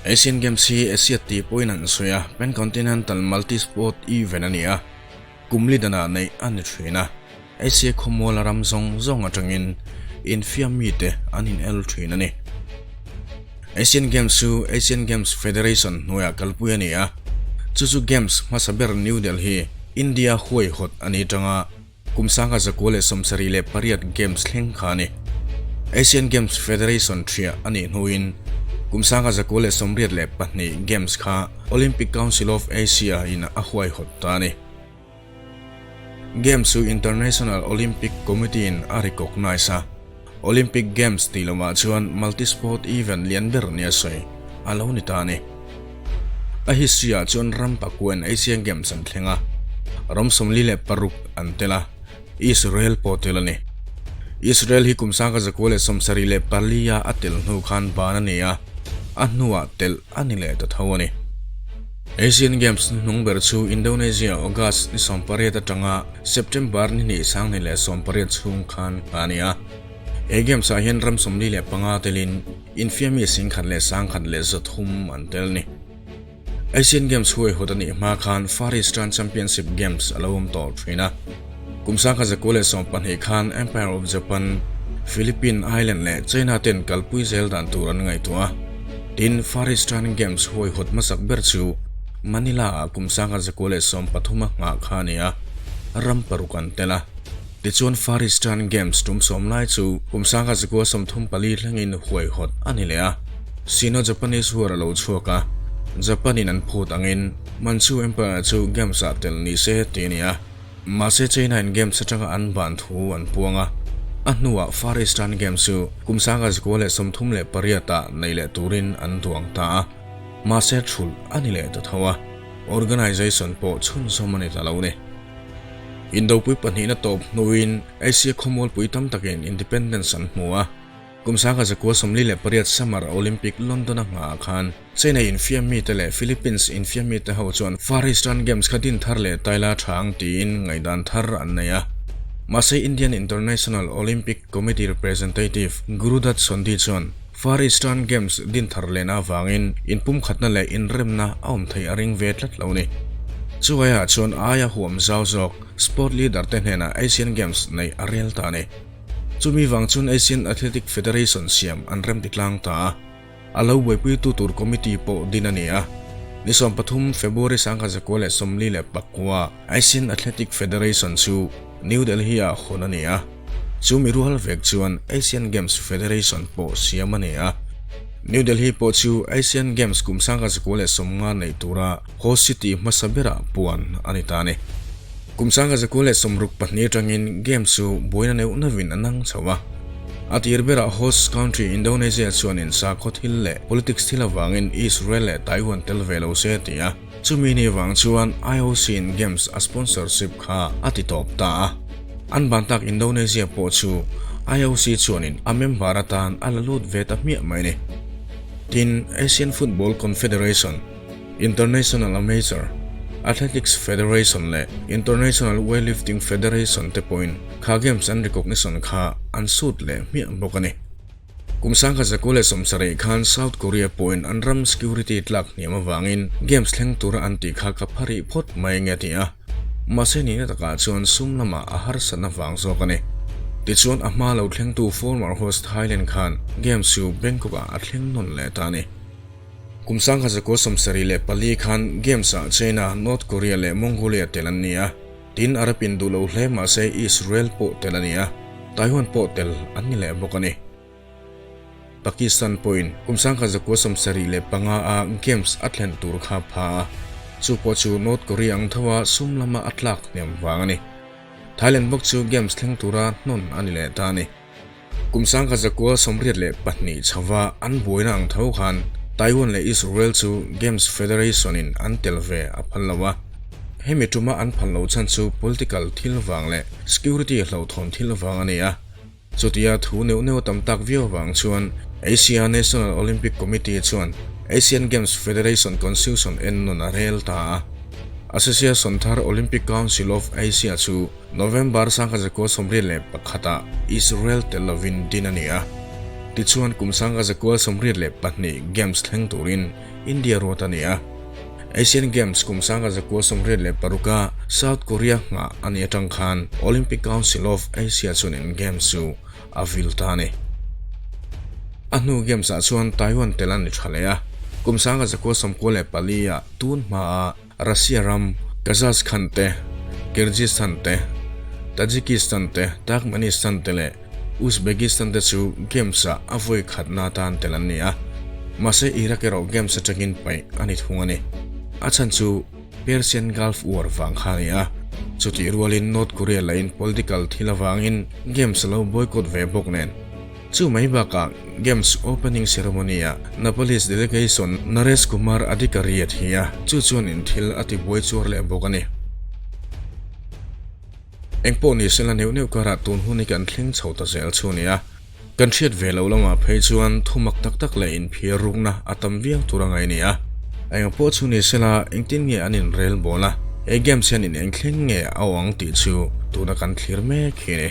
Asian Games hi Asia tih pawhin an sawi a, Pan-Continental Multi-Sport Event a ni a, kum li danah neih a ni thin a. Asia khawmuala ram zawng zawng atangin infiam mite an inel thin a ni. Asian Games chu Asian Games Federation hnuaiah kalpui a ni a, chu chu Games hmasa ber New Delhi, India huaihawt a ni tanga kum 1978 Games thleng kha a ni. Asian Games Federation thiah a nih hnuin kum 1982 Games kha Olympic Council of Asia in a huaihawt ta a ni. Games chu International Olympic Committee in a recognise a, Olympic Games tih lamah chuan multi-sport event lian ber nia sawi a lo ni ta a ni. A history ah chuan ram pakua in Asian Games an thleng a, ram 46 an tel a, Israel pawh tel a ni. Israel hi kum 1974 a a tel hnu khan ban a ni a, a hnuah telh a ni leh ta tho a ni. Asian Games hnuhnung ber chu Indonesia August ni 18 atanga September ni hnih 2018 chhung khan a ni a. He Games ah hian ram 45 telin infiammi 11,103 an tel ni. Asian Games huaihawt a nih hma khan Far Eastern Championship Games a lo awm tawh thin a. Kum 1912 khan Empire of Japan, Philippine Island leh China ten kalpui zel dan tur an ngaihtuah a. Tin, Far Eastern Games huaihawt hmasak ber chu Manila-ah kum 1913 a nghah kha a ni a, ram paruk an tel a. Tichuan Far Eastern Games tum sawm lai chu kum 1934 thlengin huaihawt a ni leh a. Sino-Japanese War a lo chhuak a, Japan-in an phut angin Manchu Empire chu Games-ah tel ni se tih a ni a. Mahse China-in Games atanga an ban thu an puang a, a hnuah Far Eastern Games chu kum 1938 ah nei leh turin an duang ta a, mahse thulh a ni leh ta tho a, organisation pawh chhunzawm a ni ta lo ni. Indopui pahnihna tawp hnuin Asia khawmualpui tam takin independence an hmu a. Kum 1948 Summer Olympic London a nghah khan China infiam mite leh Philippines infiam mite ho chuan Far Eastern Games kha din thar leh taila tha ang tiin ngaihdan thar an nei a. Mahse Indian International Olympic Committee representative Gurudutt Sondhi chuan Far Eastern Games din thar lehna avangin inpumkhatna leh inremna a awm theih a ring ve tlat lo ni. Chuvaiah chuan aia huam zau zawk sport leader te hnenah Asian Games neih a rel ta a ni. Chumi vang chuan Asian Athletic Federation siam an remti tlang ta a, a lo buaipuitu tur committee pawh din a ni a. Ni 13 February 1949 Asian Athletic Federation chu New Delhi-ah hawn a ni a, chumi rual vek chuan Asian Games Federation pawh siam a ni a. New Delhi pawh chu Asian Games kum 1950 neih tura host city hmasa berah puan a ni ta a ni. Kum 1962 atangin Games chu buaina neuh neuhin a nang chho a. A tir berah host country Indonesia chuanin sakhaw thil leh politics thil avangin Israel leh Taiwan tel ve lo se a ti a. Chumi ni vang chuan IOC-in Games a sponsorship kha a ti tawp ta a. An ban tak Indonesia pawh chu IOC chuanin a member atan a la lut ve ta hmiah mai a ni. Tin, Asian Football Confederation, International Amateur Athletics Federation leh International Weightlifting Federation te pawhin kha Games an recognition kha an sut leh hmiah bawk a ni. Kum 1970 khan South Korea pawhin an ram security tlak hniam avangin Games thleng tura an tih kha ka pharih phawt mai nge ti a, mahse nihna takah chuan sum lamah a harsatna vang zawk a ni. Tichuan a hma lo thlengtu former host Thailand khan Games chu Bangkok-ah a thleng nawn leh ta a ni. Kum 1974 khan Games-ah China, North Korea leh Mongolia tel an ni a, tin Arab in duh lo hle mahse Israel pawh tel a ni a, Taiwan pawh tel an ni leh bawk a ni. Pakistan pawhin kum 1975 a Games a thlen tur kha pha a, chu pawh chu North Korea ang tho a sum lama a tlak hniam vang a ni. Thailand bawk chu Games thleng tura hnawn a ni leh ta a ni. Kum 1982 chhova an buaina ang tho khan Taiwan leh Israel chu Games Federation-in an tel ve a phal lo a. Hemi tuma an phal loh chhan chu political thil vang leh security hlauhthawn thil vang a ni a. Chutia thu neuh neuh tam tak viau vang chuan Asia National Olympic Committee chuan Asian Games Federation Constitution en nawn a rel ta a. Association thar Olympic Council of Asia chu November 1981 ah Israel tel lovin din a ni a. Tichuan kum sanga zakual 82 Games thleng turin India ruat a ni a. Asian Games kum sanga zakua 86 a South Korea nghah a nih atang khan Olympic Council of Asia chuanin Games chu a vil ta a ni. A hnu Games ah chuan Taiwan tel a ni tha leh a, kum sanga zakua 94 ah tun hmaa Russia ram, Kazakhstan te, Kyrgyzstan te, Tajikistan te, Turkmenistan te leh Uzbekistan te chu Games ah a vawi khatna atan tel an ni a, mahse Iraq erawh Games atangin paih a ni thung a ni. A chhan chu Persian Gulf War vang kha a ni a, chutih rualin North Korea lahin political thil avangin Games a lo boycott ve bawk nen. Chu mai bakah Games opening ceremony ah Nepalese delegation Naresh Kumar Adhikari a thi a, chu chuan in thil a ti buai chuar leh bawk a ni. Engpawh ni sela neuh neuh karah tun hun hi kan thleng chho ta zel chu a ni a, kan hriat ve lo lamah phei chuan thu mak tak tak leh inphir rukna a tam viau tur a ngaih a ni a. Engpawh chu ni sela engtin nge an inrel bawl a, he games hian in eng thleng nge a awh ang tih chu tuna kan thlir mek hi a ni.